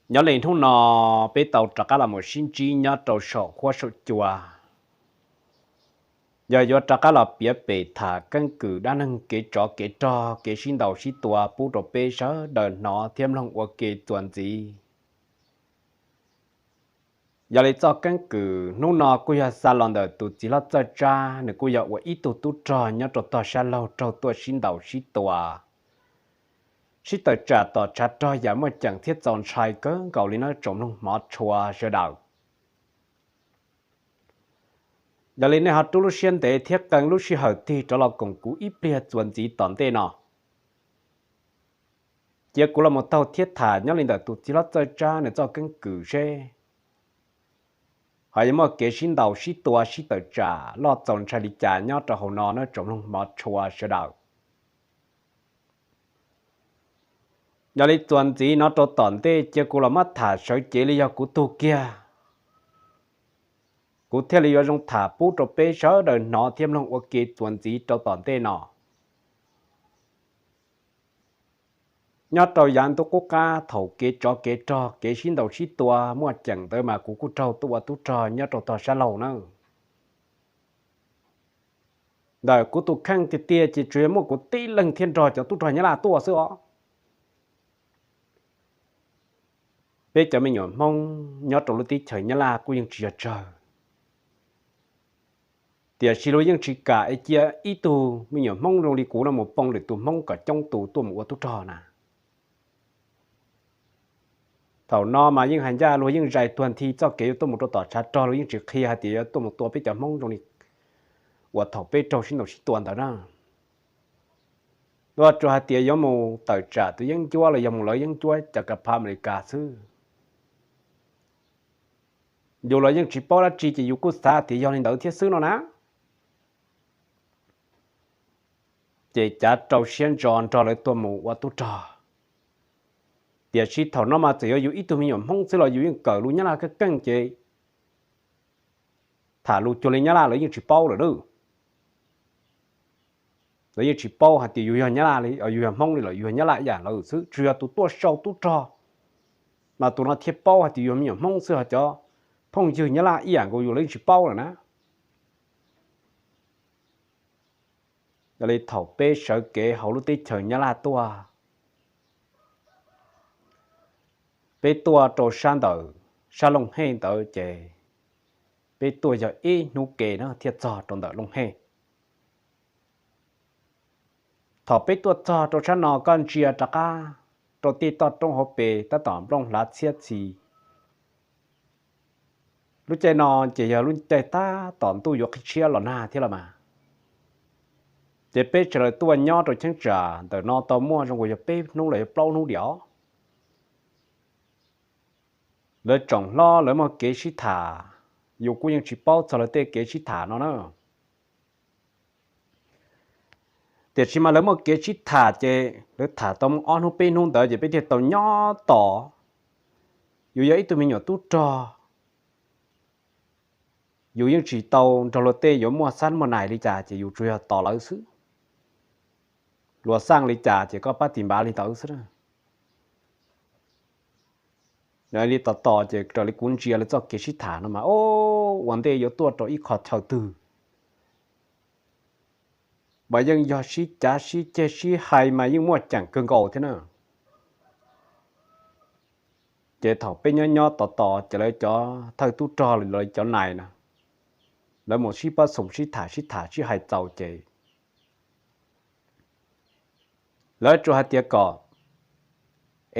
Nyob li hnub no peb tau rov qab los mus sib ntsib nyob rau saum huab saum cua, yog yuav rov qab los piav pem tham keeb kwm dab neeg kev tsov kev rog kev sib ntaus sib tua pub rau peb sawv daws hnov thiab mloog ua ke txuas ntxiv. Yog li txoj keeb kwm hnub no kuj yog xa los ntawm tus txiv hlob Txawj Tsab, nws kuj yog ua ib tug tub rog nyob rau tog sab laug raug tuaj sib ntaus sib tua, sib tawm tsam tom tshav rog yam muaj ceem thiab txaus ntshai kawg nkaus li nawb tsoom mloog hmov tshua sawv daws. Yog li nej ho rub lub siab ntev thiab qee lub sij hawm tig rov los koom kuv ib pliag txuas ntxiv tom ntej no, cia kuv los mus taug thiab tham nyob li ntawm tus txiv hlob Txawj Tsab nws txoj keeb kwm seb ho yuav muaj kev sib ntaus sib tua sib tawm tsam loj txaus ntshai li cas nyob rau hauv no nawb tsoom mloog hmov tshua sawv daws. Yog li txuas ntxiv no rau tom ntej cia kuv los muab tham sawv cev li yog kuv tug kiag, kuv thiaj li yuav zoo tham pub rau peb sawv daws hnov thiab mloog ua ke txuas ntxiv rau tom ntej no. Nyob rau yav ntuj qub qab thaum kev tsov kev rog kev sib ntaus sib tua muaj ceem ntawd mas kuv kuj raug tuaj ua tub rog nyob rau tog sab laug na. Ntawm kuv tus kheej tiag tiag ces tsuas yog muaj kuv tib leeg thiaj nrog cov tub rog Nyab Laj tuaj xwb os. Peb cov me nyuam Hmoob nyob rau lub teb chaws Nyab Laj kuj yeej tsis yog tsawg, tiam sis luag yeej tsis kam es cia ib tug me nyuam Hmoob zoo li kuv no mus poob lwm tus Hmoob kom coob tus tuaj mus ua tub rog na. Thaum no mas yeej hais ncaj luag yeej zais tuag nthi txoj kev yuav tuaj mus rau tom tshav rog, luag yeej tsis qhia hais tias yuav tuaj mus tua peb cov Hmoob zoo li uas thaum peb raug sib ntaus sib tua ntawd na. Luag tsuas hais tias yuav mus tawm tsam tus yeeb ncuab los yog mus lawv yeeb ncuab cov kav phav Amelikas xwb. Yus los yeej tsis paub dab tsi ces yus kuj xav tias yog li ntawd thiab xwb no na. Ces cav rau siab ntso nrog lawv tuaj mus ua tub rog. Tiam sis thaum no mas txawm yuav yus ib tug me nyuam Hmoob xwb los yus yeej kawm lus Nyab Laj keej keej ces tham lus cuag li Nyab Laj lawv yeej tsis paub lawm. Lawv yeej tsis paub hais tias yus yog Nyab Laj li, yus yog Hmoob li lawm, yus yog Nyab Laj ib yam lawv xwb, tsuas yog tus tuaj sau tub rog mas tus no thiaj paub hais tias yus me nyuam Hmoob xwb, ho cov phooj ywg Nyab Laj ib yam nkaus yus lawv yeej tsis paub lawm na. Yog li thaum peb sawv kev hauv lub teb chaws Nyab Laj tuaj, peb tuaj rau sab ntawm sab Looj Hej ntawd ces peb tuaj yog ib hnub ke na thiaj txog rau ntawm Looj Hej. Thaum peb tuaj txog rau sab no koj ntsia rov qab rau tej toj roob hauv pes tab tom nplooj hlav txhiab txhi. Lub caij no ces yog lub caij tab tom ntuj yuav qhib tshiab los nag thiab los mas. Ces peb sawv daws tuaj nyob rau cheeb tsam ntawm no tau muaj zoo nkaus yog peb hnub los yog plaub hnub diam. Lawv tsoom hlob lawv muaj kev sib tham, yus kuj yeej tsis paub txog lawv tej kev sib tham no na. Tiam sis mas lawv muaj kev sib tham ces lawv tham tau ob hnub peb hnub ntawd ces peb thiaj tau nyob tos. Yus yog ib tug me nyuam tub rog, yus yeej tsis tau nrog luag tej yuav muaj xab muaj nais li cas ces yus tsuas yog tos lawv xwb. Luag xaj li cas ces koj pab tis npav li ntawd xwb. Li tos tos ces raws li kuv ntsia lawv txoj kev sib tham no mas ua ntej yuav tuaj rau ib qho chaw twg mas yeej yog sib cav sib ceg sib hais mas yeej muaj ceem kawg nkaus thiab na. Ces thaum peb nyob nyob tos tos ces lawv cov thawj tub rog lawv cov nais na, lawv mus sib pab xoom sib tham sib tham sib hais txaus ces lawv tsuas hais tias kom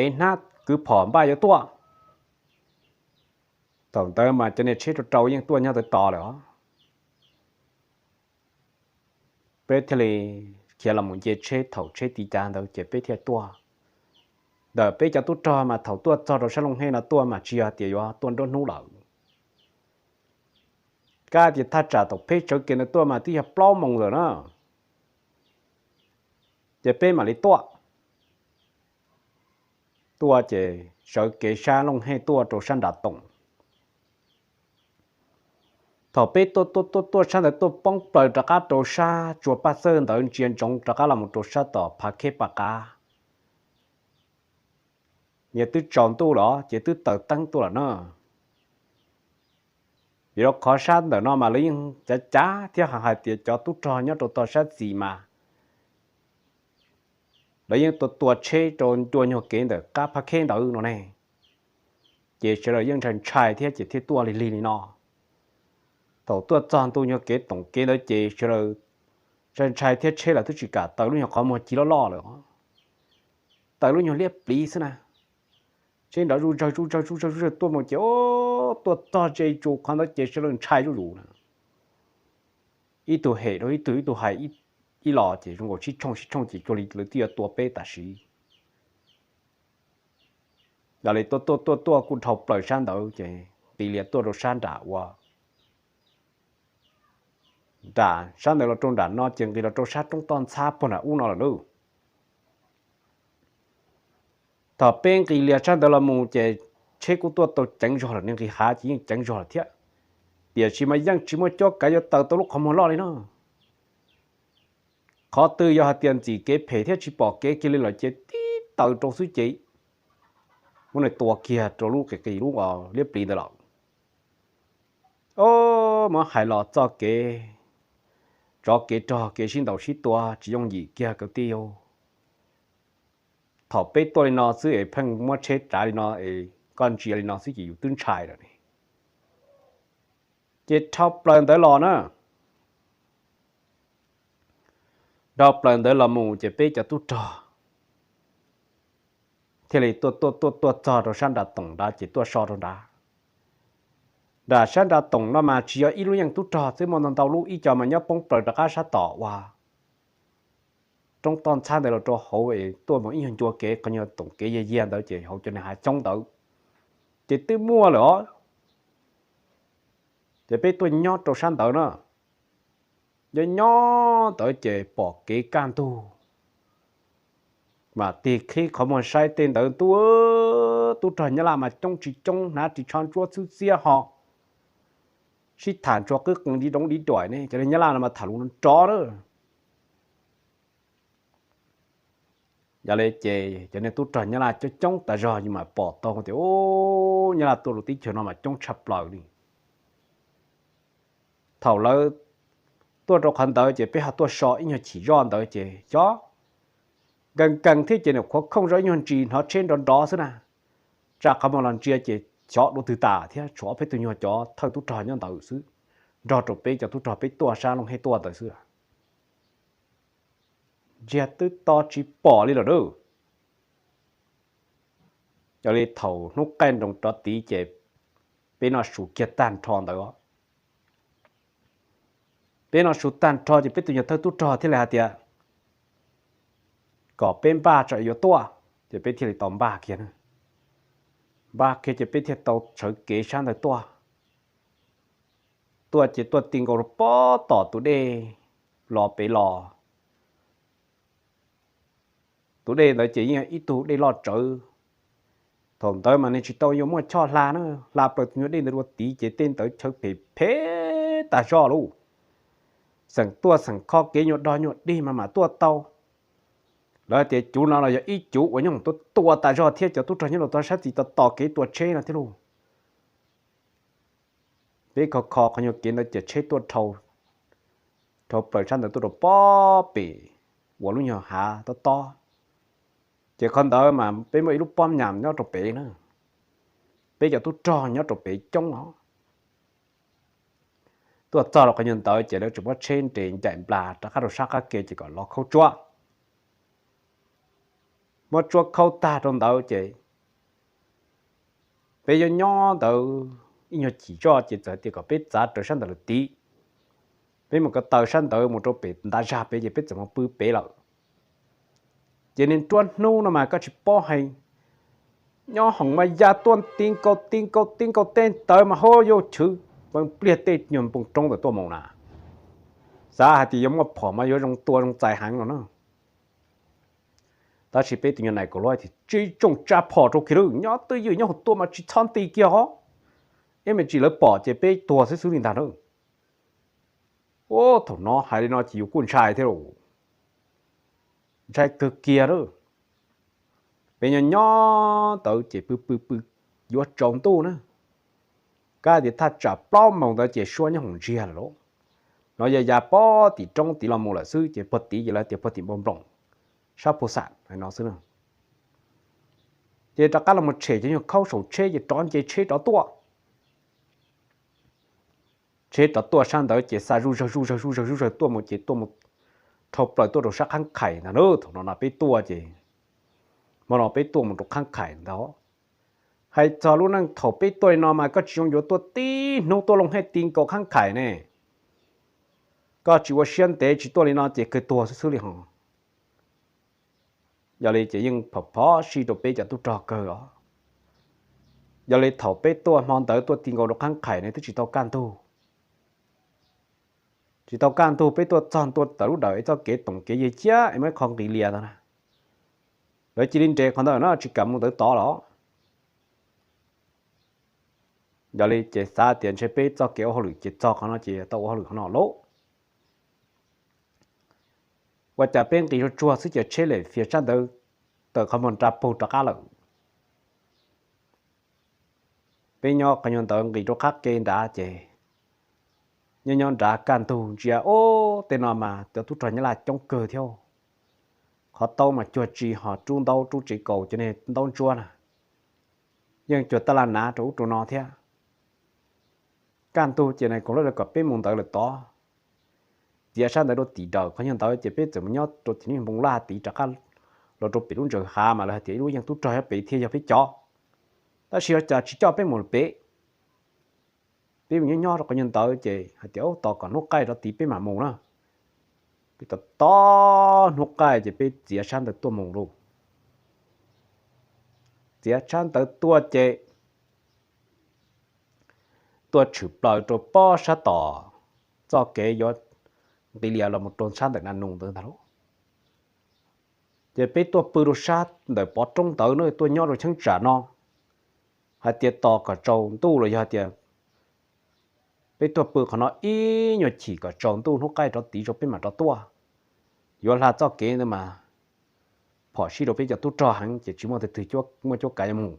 ev hnab kwv phom npaj yuav tuaj. Thaum ntawd mas cov niag tsheb rau rau yeej tuaj nyob ntawd tos lawm os. Peb thiaj li khiav los mus nce tsheb, thaum tsheb tiv cav ntawd ces peb thiaj tuaj. Ntawm peb cov tub rog mas thaum tuaj txog rau sab Looj Hej no tuaj mas tsis yog tias yuav tuaj nruab hnub lawm. Kab tias thaj tsam thaum peb sawv kev ntawd tuaj mas twb yog plaub moos lawm na, ces peb mam li tuaj. Tuaj ces sawv kev sab Looj Hej tuaj rau sab Nram Toom. Thaum peb tuaj tuaj tuaj tuaj sab ntawd tuaj poob plaws rov qab rau sab tsua Paj Xawj ntawd ntsia ntsoov rov qab los mus rau sab tom Phav Kheb Paj Qab. Nyias twb tsaus ntuj los ces twb taws teeb tuaj lawm na. Vim rau qhov sab ntawm no mas lawv yeej cav cav thiab hais tias cov tub rog nyob rau tom sab txis mas lawv yeej tua tua tsheb rau ncua nyuag kev ntawm qab phab kheb ntawd no ne. Ces sawv daws yeej ntshai ntshai thiab ces thiaj tuaj lig lig li no. Thaum tuaj txog ntu nyuag kev toom kev ntawd ces sawv daws ntshai ntshai thiab tsheb lawv twb tsis kam taws lub nyuag qhov muag ci loj loj lawm. Taws lub nyuag liab pliv xwb na. Tsheb nrov zuj zawg zuj zawg zuj zawg zuj zawg tuaj mus ces tuaj txog ze tsu qhov ntawd ces sawv daws ntshai zuj zus na. Ib tug hem rau ib tug, ib tug hais ib los ces zoo nkaus sib tshooj sib tshooj ces cuag li lawv twb yuav tua peb tam sim. Yog li tuaj tuaj tuaj tuaj kuj dhau plaws sab ntawd ces nqis lias tuaj rau sab nram ua nram sab ntawd los rau nram no ces nqis los rau sab roob toj ntxhab puag nram ub no lawm lauj. Thaum peb nqis lias sab ntawd los mus ces tsheb kuj tuaj tau ceev zog lawm, nqis hav ces yeej ceev zog lawm thiab. Tiam sis mas yeej tsis muaj cuab kav yuav taws tau lub qhov muag loj li no. Qhov twg yog hais tias ntxim kev phem thiab tsis pom kev kiag li lawm ces tib taws rau xwb ces muab nws tua kiag rau lub qis qis lub liab pliv ntawd lawm. Muab hais los txoj kev tsov kev rog kev sib ntaus sib tua tsis yooj yim kiag kwv tij. Thaum peb tuaj li no xwb es pheej muab tsheb tsav li no es koj ntsia li no xwb ces yus twb ntshai lawm ne. Ces dhau plaws ntawd los na, dhau plaws ntawd los mus ces peb cov tub rog thiaj li tuaj tuaj tuaj tuaj txog rau sab nram toom nrad ces tuaj so rau nrad. Nram sab nram toom no mas tsis yog ib lub yeej tub rog xwb, muaj ntau ntau lub, ib co mas nyob poob plaws rov qab sab tom ua roob toj ntxhab ntawd los rau hauv es tuaj mus ib nyuag ncua kev qhov nyuag toom kev yiag yiag ntawd ces hauv cov niag hav xyoob ntawd ces twb muaj lawm os. Ces peb tuaj nyob rau sab ntawd na, nyob nyob ntawd ces pom kev kaj ntug mas tig qhib qhov muag saib tej ntawd ntuj, tub rog Nyab Laj mas coob tsis coob, hnav ris tsho ntsuab xwb xiab ho sib tham ntsuag qwb qees di doov di duam ne, cov niag Nyab Laj no mas tham lus nrov na. Yog li ces cov niag tub rog Nyab Laj coob coob tas zog yus mam pom tau tias Nyab Laj tuaj rau teb chaws no mas coob tshaj plaws li. Thaum lawv tuaj rau qhov ntawd ces peb ho tuaj so ib nyuag chim zoj ntawd ces xyov nkees nkees thiab ces nws qhuav khooj zoj ib nyuag ntsis hnov tsheb nrov nrov xwb na. Tsa qhov muag los ntsia ces xyov dua twg tas thiab tshuav ob peb tug nyuag cov thawj tub rog nyob ntawd xwb, nrog rau peb cov tub rog peb tuaj sab Looj Hej tuaj ntawd xwb. Ntsiag twb to tsis pom li lawm lauj. Yog li thaum hnub qaij nroos rov tid ces peb noj su kiag tag nrho ntawd. Peb noj su tag nrho ces peb tus nyuag thawj tub rog thiaj li hais tias kom peb npaj tso yuav tuaj, ces peb thiaj li tau npaj kiag na. Npaj kiag ces peb thiaj tau sawv kev sab ntawd tuaj. Tuaj ces tuaj ti nkaus rau pob tom tus dej los pem los. Tus dej ntawd ces yeej ib tug dej loj tsawv. Thaum ntawd mas nws tsis tau yuav muaj choj hla na, hla plaws tus nyuag dej ntawd dua tid ces tej ntawd chaw phem phem tas zog lauj. Xeem tuaj xeem kho kev nyuag dog nyuag dig mas mam tuaj tau. Lawv tias cuv no los yog ib cuv uas nyob mus tua tua tas zog thiab cov tub rog nyob rau tom sab txis tos tos kev tua tsheb no thiab lauj. Peb kho kho qhov nyuag kev ntawd ces tsheb tuaj dhau plaws sab ntawd tuaj rau pob pem uas lub nyuag hav tob tob. Ces qhov ntawd mas peb muaj ib lub pob nyas nyob rau pem na, peb cov tub rog nyob rau pem coob os. Tuaj txog rau qhov nyuag ntawd ces lawv tseem muab tsheb nres ncaim nplas rov qab rau sab qab ke ces kom los khaub tsuab. Muab tsuab khaub tag rau ntawd ces peb yuav nyob ntawd ib nyuag chim zoj ces txawm tias kom peb txav raws sab ntawd lawm tid. Peb mus ko taw sab ntawd mus rau pem ntav zag pem ces peb txawm mus pw pem lawm. Ces niaj nruab hnub no mas koj tsis paub hais, nyob hoom mas ya tuaj ti nkaus ti nkaus ti nkaus tej ntawd mas hauv yaj chwv pees pliag tej nyuag npoo roob ntawd tuaj mus na. Xav hais tias yuav muaj phom mas yuav zoo tua zoo txais heev no na. Tab sis peb tus nyuag nais kaum lub tias tsis tsoom tsa phom rau kiag lawm, nyob twj ywm nyob hauv tuaj mas tsis txhob nti kiag os. Ib me ntsis lawv pom ces peb tuag xwb xwb li ntag na. Ua thaum no hais li no ces yus kuj ntshai thiab lauj. Ntshai kawg kiag lawm. Peb nyob nyob ntawd ces pw pw pw yuav tsaus ntuj na, kab tias thaj tsam plaub moos ntawd ces suab nyob hoom ntsiag lawm lauj. No yog ya pog tim roob tid los mus lawm xwb ces pog tid ces lawv tias pog tim npoo nploom sab pus xam no xwb. Ces rov qab los mus tshem cov nyuag khaub saum tsheb ces rov nce tsheb rov tuaj. Tsheb rov tuaj sab ntawd ces xa zuj zawg zuj zawg zuj zawg zuj zawg tuaj mus ces tuaj mus dhau plaws tuaj rau sab Qhab Khais ntag na. Thaum no no peb tuaj ces, hmo no peb tuaj mus rau Qhab Khais ntag. Hais txog lub neej thaum peb tuaj li no mas koj tsis zoo yuav tuaj tib hnub tuaj loo hej ti nkaus Qhab Khais ne. Koj tsis ua siab ntev tsis tuaj li no ces kawg tuag xwb xwb li ho. Yog li ces yeej phom phov sij rau peb cov tub rog kawg os. Yog li thaum peb tuaj hmo ntawd tuaj ti nkaus rau Qhab Khais ne twb tsis tau kaj ntug. Tsis tau kaj ntug peb tuaj txog ntua tawm lub dawm es txoj kev toom kev yig ciab es muaj ib qho nqis lias ntag na. Lawv cia li nres qhov ntawd na tsis kam mus ntawd tod los. Yog li ces xav tias ntshe peb txoj kev ua hauj lwm ces txog qhov no ces tau ua hauj lwm qhov no lauj. Ua cas peb nqis tsuag tsuag xwb ces tsheb lem fias sab ntawd tawm qhov muag nra pug rov qab lawm. Peb nyob qhov nyuag ntawd nqis rau qab ke nrad ces nyob nyob nrad kaj ntug ntsia ub tej no mas cov tub rog Nyab Laj coob kawg thiab. Qhov taub mas cuag tsi ho rub ntaub rub tsev kaus cov niag ntaub ntsuab na, yeej cuag taj laj nav rau ub rau no thiab. Kaj ntug ces nais koom luaj lawv kom peb mus ntawd lawm tod. Txiav sab ntawd rau tim dawm qhov nyuag ntawd ces peb txawm mus nyob rau tim niag npoo laj tid rov qab los rau pem lub ntsaws hav mas lawv hais tias ib lub yeej tub rog pem thiaj yog peb cov. Tab sis ua cas tsis coj peb mus pem. Peb mus nyob nyob rau qhov nyuag ntawd ces hais tias tos kom hnub qaij rov tid peb mam mus na. Peb tos tos hnub qaij ces peb txiav sab ntawd tuaj mus lauj. Txiav sab ntawd tuaj ces tuaj tshwm plaws rau pob sab tom txoj kev yuav nqis lias los mus rau sab ntawm Na Nus ntawd ntag lauj. Ces peb tuaj pw rau sab ntawm pov roob ntawd na tuaj nyob rau cheeb tsam no, hais tias tos kom tsaus ntuj los yog tias peb tuaj pw qhov no ib nyuag chim kom tsaus ntuj hnub qaij rov tid rau peb mam rov tuaj. Yuav hla txoj kev ntawd mas phom sij rau peb cov tub rog heev ces tsis muaj leej twg muaj cuab kav yuav mus.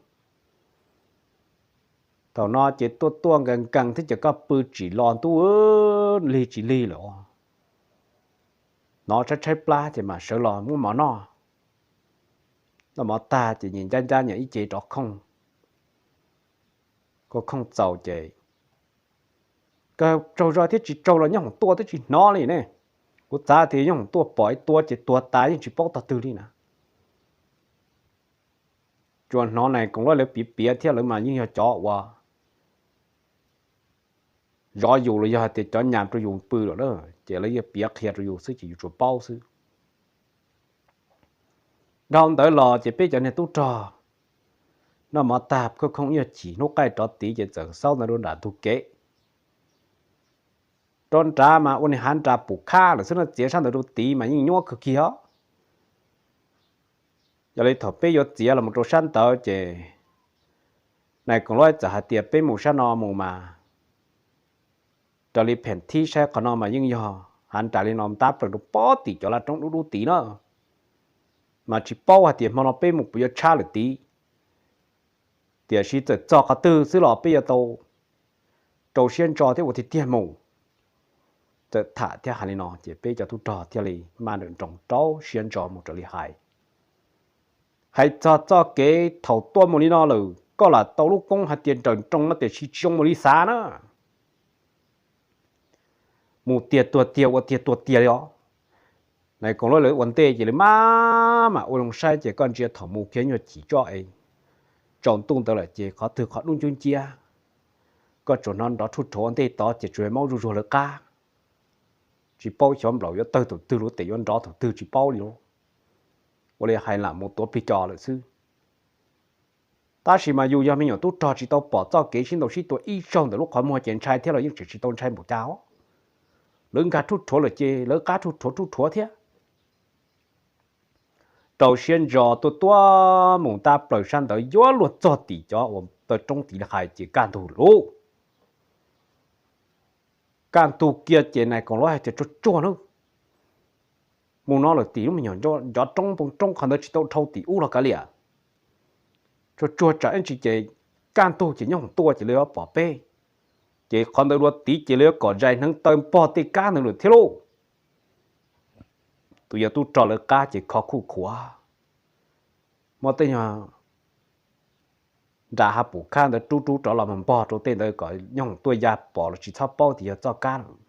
Thaum no ces tuaj tuaj nkees nkees thiab ces koj pw tsim los ntuj lig tsis lig lawm. Hnov tshaib tshaib plab ces mam sawv los muab mov noj. Noj mov tag ces nyias ncab ncab nyias ib ce rov khooj. Koj khooj txaus ces kawg tsaug zog thiab tsis tsaug los nyob hoom tuaj twb tsis hnov li ne. Kuv xav tias nyob hoom tuaj pom ib tua ces tuag tas yeej tsis paub tog twg li na. Tsuas hnov nais koom luaj lawv piav piav thiab lawv mas yeej yog cov uas zov yus los yog hais tias cov nyas rau yus pw lawm na, ces lawv yeej piav qhia rau yus xwb ces yus tsuas paub xwb. Dhau ntawd los ces peb cov niag tub rog noj mov tag khooj khooj ib nyuag chim hnub qaij rov tid ces txawm xaub ntawd rau nram ntug kev. Rau nrad mas ua niag hav nras pum khab lawm xwb no, txiav sab ntawd rau tid mas yeej nyuab kawg kiag os. Yog li thaum peb yuav txiav los mus rau sab ntawd ces nais koom luaj txawm hais tias peb mus sab no mus mas raws li pheem thib saib qhov no mas yeej yog hav nras li no ntab plaws rau pob tim cov laj roob dub dub tid na. Mas tsis paub hais tias hmo no peb mus puas yuav tshab lawm tid. Tiam sis txawm txog qhov twg xwb los peb yuav tau rau siab ntso thiab ua tiag tiag mus. Txawm tham thiab hais li no ces peb cov tub rog thiaj li maj nrawm nroos rau siab ntso mus raws li hais. Hais txog txoj kev thaum tuaj mus li no lawm koj lam tau lub koob hais tias nrawm nroos no tiam sis tsis zoo mus li xav na. Mus tiag tuag tiag ua tiag tuag tiag li os. Nais koom luaj lawv ua ntej ces lawv maj mam ua zoo saib ces koj ntsia thaum mus kiag nyuag chim tso es tsaus ntuj ntawd lawm ces qhov twg qhov dub ncub nciab. Koj tsuas hnov nrov rhuj rhuav ua ntej tod ces tsuas maub zuj zuag lawv qab. Tsis paub xyov nplaum yuav tawg thaum twg, lub tes yuav nrov thaum twg tsis paub li lauj. Ua li hais lam mus tuav plig co lawm xwb. Tab sis mas yus yog me nyuam tub rog tsis tau pom txoj kev sib ntaus sib tua ib zaug ntawm lub qhov muag ces ntshai thiab los yeej tseem tsis tau ntshai npaum cas os. Lawv nkag rhuj rhuav lawm ces lawv qab rhuj rhuav rhuj rhuav thiab. Rau siab ntso tuaj tuaj mus ntab plaws sab ntawd yuav luag txog tim cov uas taw roob tid hais ces kaj ntug lauj. Kaj ntug kiag ces nais koom luaj hais tias tsuag tsuag na, mus no lawm tim lub me nyuam ncov roob npoo roob qhov ntawd tsis tau dhau tim ub los kav liam. Tsuag tsuag tsam ib ntsis ces kaj ntug ces nyooj hoom tuaj ces lawv yuav pom peb, ces qhov ntawd dua tiv ces lawv yuav kom zais hneev taw npog tej kab ntawd lawm thiab lauj. Tus yawg tub rog lawv qab ces kho khuj khuav, muab tej nyuag nra ha pum khab ntawd rub rub rov los mus npog rau tej ntawd kom nyooj hoom tuaj ya pom los tsis txhob paub tias yog txoj kab lawm.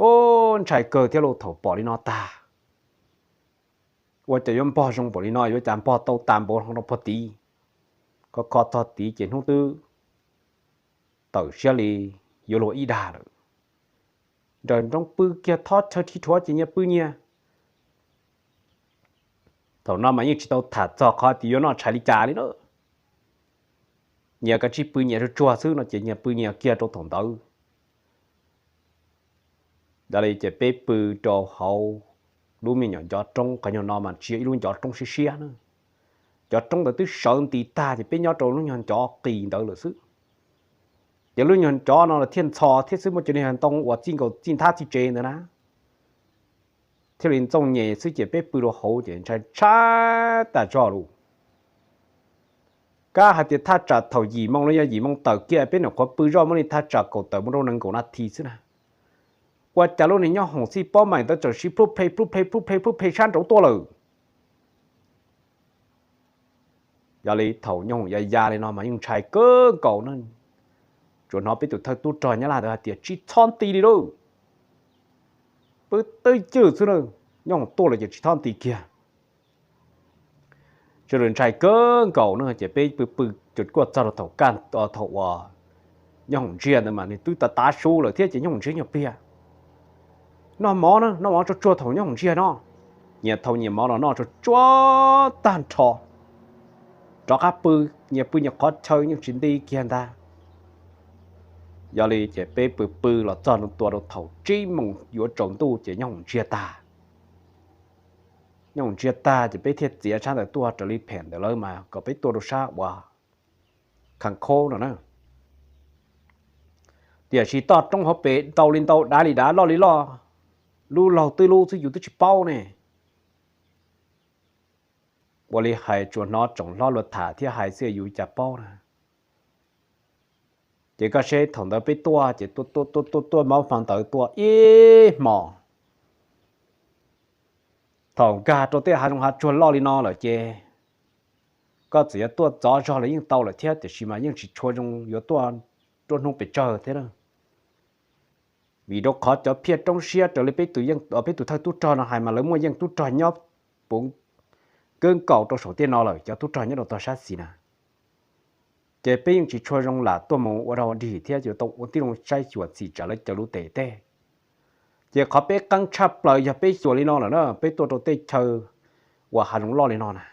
Ub, ntshai kawg thiab lauj, thaum pom li no tag, ua cas yuav npog zoo npaum li no, yuav cas npog tau tas npaum no rau puag tid. Kho kho txog tid ces hnub twb tawm siab li yuav luag ib dag lawm. Nrawm nroov pw kiag thob chaw thib rhuav ces nyias pw nyias. Thaum no mas yeej tsis tau tham txog qhov tias yuav noj tshais li cas li na. Nyias kav tsij pw nyias tsuag tsuag xwb no ces nyias pw nyias kiag rau thaum ntawd. Yog li ces peb pw rau hauv lub me nyuam ncov roob, qhov nyuag no mas tsis yog ib lub ncov roob siab siab na. Cov roob ntawd twb sawv nti tag ces peb nyob rau lub nyuag ncov qis ntawd lawm xwb. Ces lub nyuag ncov no los thiaj ntxhov thiab xwb, muaj cov niag ntoo uas txij nkaus txij nthab txij tsev ntawd na, thiaj li ntxooj nyem xwb ces peb pw rau hauv ces ntshai ntshai tas zog lawm. Kab hais tias thaj tsam thaum yim moo los yog yim moo tawm kiag peb nyuam qhuav pw zoj muaj li thaj tsam kaum tawm mus rau nees nkaum nas this xwb na, ua cas lub niag nyooj hoom xij pob maim ntawd txawm siv plhub ple plhub ple plhub ple plhub ple sab nraud tuaj lawm. Yog li thaum nyooj hoom ya ya li no mas yeej ntshai kawg nkaus na. Tsuas hnov peb tus thawj tub rog Nyab Laj ntawd hais tias tsis txhob nti li lauj, pw twj ywm xwb na, nyooj hoom tuaj lawm ces tsis txhob nti kiag. Sawv daws ntshai kawg nkaus na ces peb pw pw cuam kuaj txog rau thaum kaj, thaum uas nyooj hoom ntsiag ntawd mas nws twb tav tav su lawm thiab ces nyooj hoom ntsiag nyuag pliag. Noj mov na, noj mov tsuag tsuag thaum nyooj hoom ntsiag no. Nyias thau nyias mov los noj tsuag tsuag tag nrho, rov qab pw, nyias pw nyias qhov chaw yeej tsis nti kiag ntag. Yog li ces peb pw pw los txog tua rau thaum tsib moos yuav tsaus ntuj ces nyooj hoom ntsiag tag. Nyooj hoom ntsiag tag ces peb thiaj txiav sab ntawd tuaj raws li phem ntawd lawm mas kom peb tuaj rau sab uas Khas Khaub no na. Tiam sis toj roob hauv pes ntau li ntau, dav li dav, loj li loj, lub laug twb lub xwb yus twb tsis paub ne. Ua li hais tsuas hnov tsoom hlob luag tham thiab hais xwb yus cas paub na. Ces koj seb thaum ntawd peb tuaj ces tuaj tuaj tuaj tuaj tuaj maub hmo ntawd tuaj ib hmos. Thaum nkag rau tej hav zoov hav tsuag loj li no lawm ces koj txawm yuav tuaj txov zog los yeej tau lawm thiab, tiam sis mas yeej tsis tshua zoo yuav tuaj ruaj hnub pes tsawg thiab. Vim rau qhov cov phiaj roob siab raws li peb tus yeej, peb tus thawj tub rog no hais mas lawv muaj yeej tub rog nyob puv kawg nkaus rau saum tej no lawm, cov tub rog nyob rau tog sab xis na. Ces peb yeej tsis tshua zoo lam tuaj mus ua dog dig thiab yuav tau ua tib zoo saib xyuas txim tsam lawv caws lub tes teb. Ces qhov peb qeeb tshaj plaws yog peb xyuas li no lawm na, peb tuaj rau tej chaw uas hav zoov loj li no na.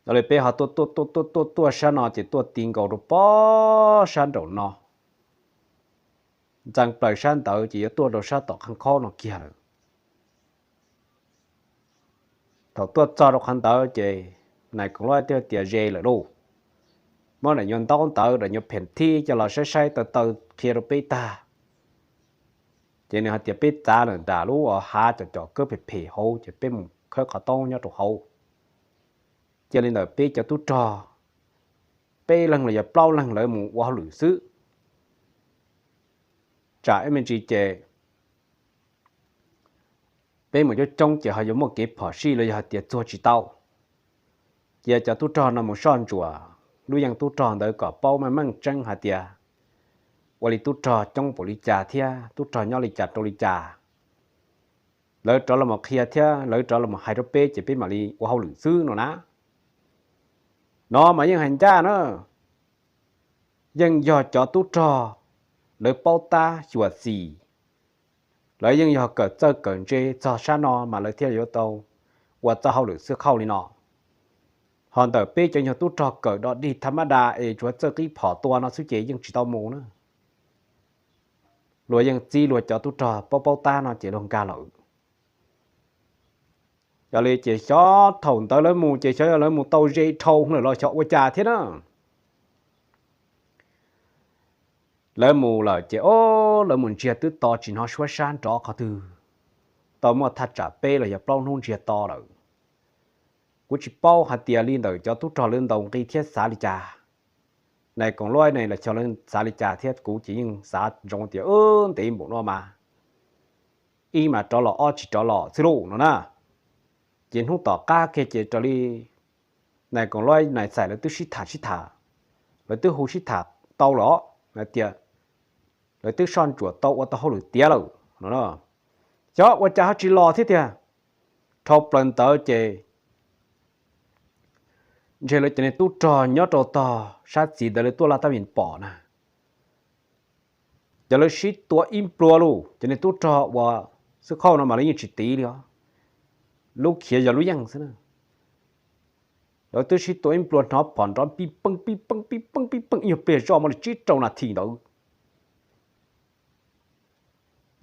Yog li peb ho tuaj tuaj tuaj tuaj tuaj tuaj sab no ces tuaj ti nkaus rau pob sab nraum no, ntxeev plaws sab ntawd ces yuav tuaj rau sab tom Khas Khaub no kiag lawm. Thaum tuaj txog rau qhov ntawd ces nais koom luaj thiaj tias ze lawm lauj. Muab daim nyuag ntaub ntawv daim nyuag phem thib coj los saib saib taw taw qhia rau peb tag. Ces nws hais tias peb txav lawm nram lub hav cov cov kawb phem phem hauv ces peb mus khawb qhov taub nyob rau hauv. Cia li ntawm peb cov tub rog peb leeg los yog plaub leeg lawv mus ua hauj lwm xwb. Tsam ib me ntsis ces peb mus coob coob ces ho yuav muaj kev phom sij los yog hais tias txuag tsis tau. Cia cov tub rog no mus soj ntsuam lub yeej tub rog ntawd kom paub meej meej tseeb hais tias ua li tub rog coob npaum li cas thiab tub rog nyob li cas rau li cas. Lawv rov los mus qhia thiab lawv rov los mus hais rau peb ces peb mam li ua hauj lwm xwb no na. No mas yeej hais ncaj na, yeej yog cov tub rog lawv paub tab xyuam xim, lawv yeej yog kawm txawj kawm ntse txog sab no mas lawv thiaj yuav tau ua txoj hauj lwm xwb qhauj li no. Ho ntawm peb cov nyuag tub rog kawm dog dig tha mab da es tsuav txawj qib phom tua no xwb ces yeej tsis tau mus na. Luag yeej txib luag cov tub rog paub paub tab no ces luag nkag lawm. Yog li ces xyov thaum ntawd lawv mus ces xyov yog lawv mus tau ze dhau lawm los xyov ua cas thiab na. Lawv mus lawm ces o, lawv mus ntsiag twb to tsis hnov suab sab nrov qhov twg, tau muaj thaj tsam peb los yog plaub hnub ntsiag to lawm. Kuv tsis paub hais tias li ntawm cov tub rog lawv ntaus nqi thiab xav li cas, nais koom luab ne los xyov lawv xav li cas thiab kuv ces yeej xav ntsoov tias ntev npaum no mas ib mas rov los ob tsis rov los xwb lauj no na. Ces hnub tom qab kiag ces raws li nais koom luab nais txais lawv twb sib tham sib tham, lawv twb hu sib tham tau los hais tias lawv twb soj ntsuam tau ua tau hauj lwm tiav lawm no. Xyov ua cas ho tsis los thiab tiag. Dhau plaws ntawd ces ntshe lawv cov niag tub rog nyob rau tog sab txiv ntawd lawv tuaj laj tab vim pom na, ces lawv sib tua ib nplua lauj. Cov niag tub rog uas xwb khauj no mas lawv yeej tsis tiv li os, lub khiav yog lub yeej xwb na. Lawv twb sib tua ib nplua hnov phom nrov pij peej pij peej pij peej pij peej ib nyuag pliag zoj muaj li tsib rau nas this ntawd.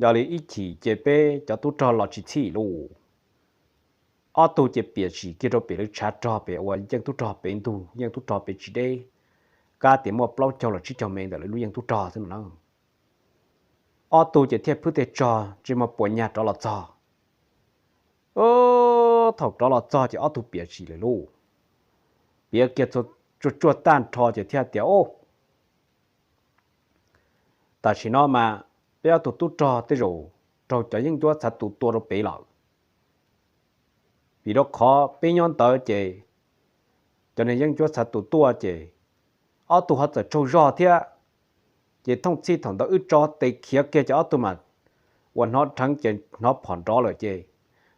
Yog li ib chim ces peb cov tub rog los tsis txhij lauj. Ob tug ces piam sim kiag rau pem lawv tshav rog pem uas yeej tub rog pem ntug yeej tub rog pem tsis deb, kab tias muaj plaub caug los tsib caug mev ntawm lawv lub yeej tub rog xwb no na. Ob tug ces thiaj phwb tej tsog ntsej muag puas nyag rov los txog. Thaum rov los txog ces ob tug piam sim lawm lauj. Piav kiag tsuaj tsuaj tag nrho ces thiaj tias, Au, tam sim no mas peb ob tug tub rog tej zaum raug cov yeeb ncuab txhav tus tua rau pem lawm. Vim rau qhov peb nyob ntawd ces cov niag yeeb ncuab txhav tus tuaj ces ob tug ho txawm tsaug zog thiab. Ces thooj txhij thaum ntawd wb tso tes khiav kiag ces ob tug mas uas hnov dheev ces hnov phom nrov lawm ces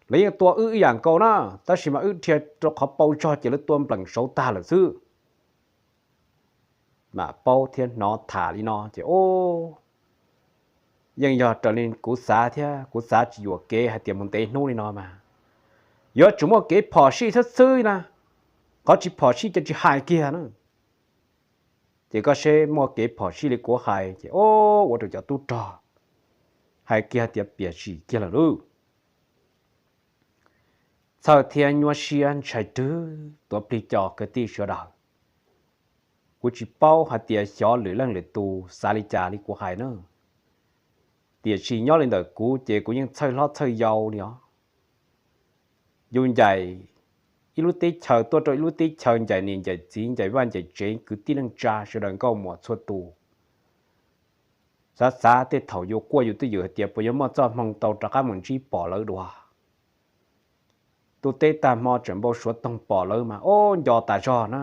lawv yeej tua wb ib yam nkaus na, tab sis mas wb dhia rau qhov paus zog ces lawv tua npleem saud tag lawm xwb. Mam paub thiab hnov tham li no ces, Au, yeej yog raws li kuv xav thiab, kuv xav tsis yuam kev hais tias mus ntev hnub li no mas yuav tsum muaj kev phom sij xwb xwb na, qhov tsis phom sij ces tsis hais kiag na. Ces koj seb muaj kev phom sij li kuv hais ces, au, ua rau cov tub rog hais kiag tias piam sim kiag lawm lauj. Txhawj thiab nyuaj siab ntshai twg tuav plig co kwv tij sawv daws. Kuv tsis paub hais tias xyov lwm leej lwm tus xav li cas li kuv hais na, tiam sis nyob li ntawm kuv ces kuv yeej txhawj hlob txhawj yau li os. Yus ncaim ib lub teb chaws tuaj rau ib lub teb chaws, ncaim niam ncaim txiv ncaim vaj ncaim tsev kwv tij neej tsa sawv daws nkauj muam txhua tus, xav xav tej thaum yus quaj yus twj ywm hais tias puas yuav muaj txoj hmoo tau rov qab mus ntsib pom lawv dua. Ntuj teb tag hmo tseem npau suav toog pom lawv mas, au, nco tas zog na.